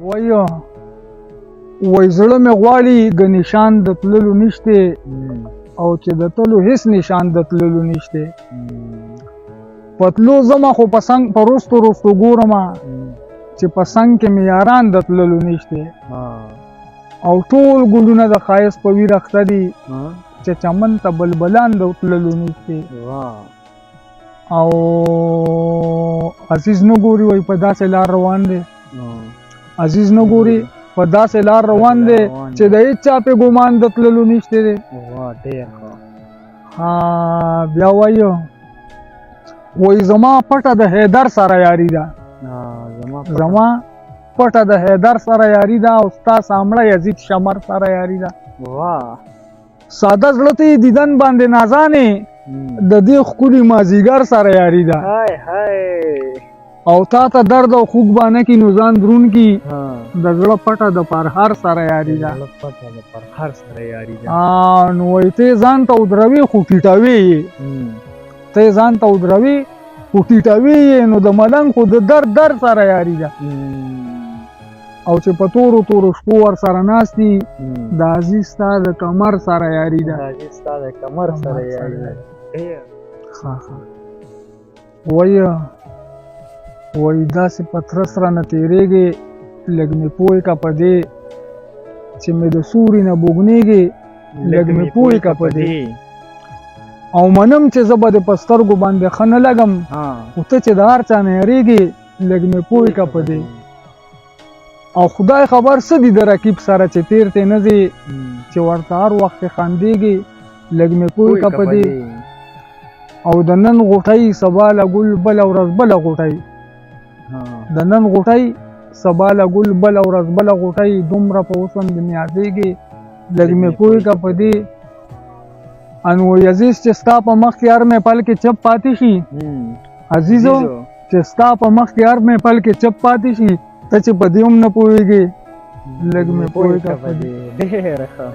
وایو وای زړه مې غواړي ګ نشان د تللو نشته، او چې د تلو هیڅ نشان د تللو نشته. په تلو زما خو په څنګ په روستو روستو ګورم چې په څنګ کې مې یاران د تللو نشته. او ټول ګلونه د ښایست په ویر اخته دي چې چمن ته بلبلان د تللو نشته. او عزیز نه ګوري وای په داسې لار روان دی، عزیز نه ګوري په داسې لار روان دی چې د هیڅ چا په ګمان د تللو نشته دی. ډېر ښه. ها بیا وایو وای زما پټه د حیدر سره یاري ده، زما پټه د حیدر سره یاري ده او ستا سامړه یزید شمر سره یاري ده. واه ساده زړه ته یې دیدن باندې نازانې د دې ښکلي مازیګر سره یاري ده. های های. او تا ته درد او خوږ بانه کې نو ځان درون کی د زړه پټه د پرهر سره یاري ده، پټه د پرهر سره یاري ده. نو وایي ته ځان ته ودروې خو ټیټوې یې، ته ځان ته ودروې خو ټیټوې یې، نو د ملنګ خو د درد در سره یاري ده. او چې په تورو تورو شپو ور سره ناست دي د عزیز ستا د کمر سره یاري ده، د عزیز ستا د کمر سره یاري ده. ښه ښه. وایي وایي داسې په ترس رانه تېرېږې لږ مې پوه که په دې چې مې د سوري نه بوږنېږې لږ مې پوه که په دې. او منم چې زه به دې په سترګو باندې ښه نه لګم خو ته چې د هر چا نه یارېږې لږ مې پوه که په دې. او خدای خبر څه دي د رقیب سره چې تېر ترې نه ځې چې ورته هر وخت خندېږې لږ مې پوه که په دې. او د نن غوټۍ سبا له ګل بله ورځ بله غوټۍ، د نن غوټۍ سبا له ګل بله ورځ بله غوټۍ، دومره په حسن دې نیازېږې لږ مې پوه که په دې. انو عزیز چې ستا په مخ کې هر محفل کې چپ پاتې شي، عزیزو چې ستا په مخ کې هر محفل کې چپ پاتې شي ته چې په دې هم نه پوهېږې لږ مې پوه که په دې. ډېره ښه.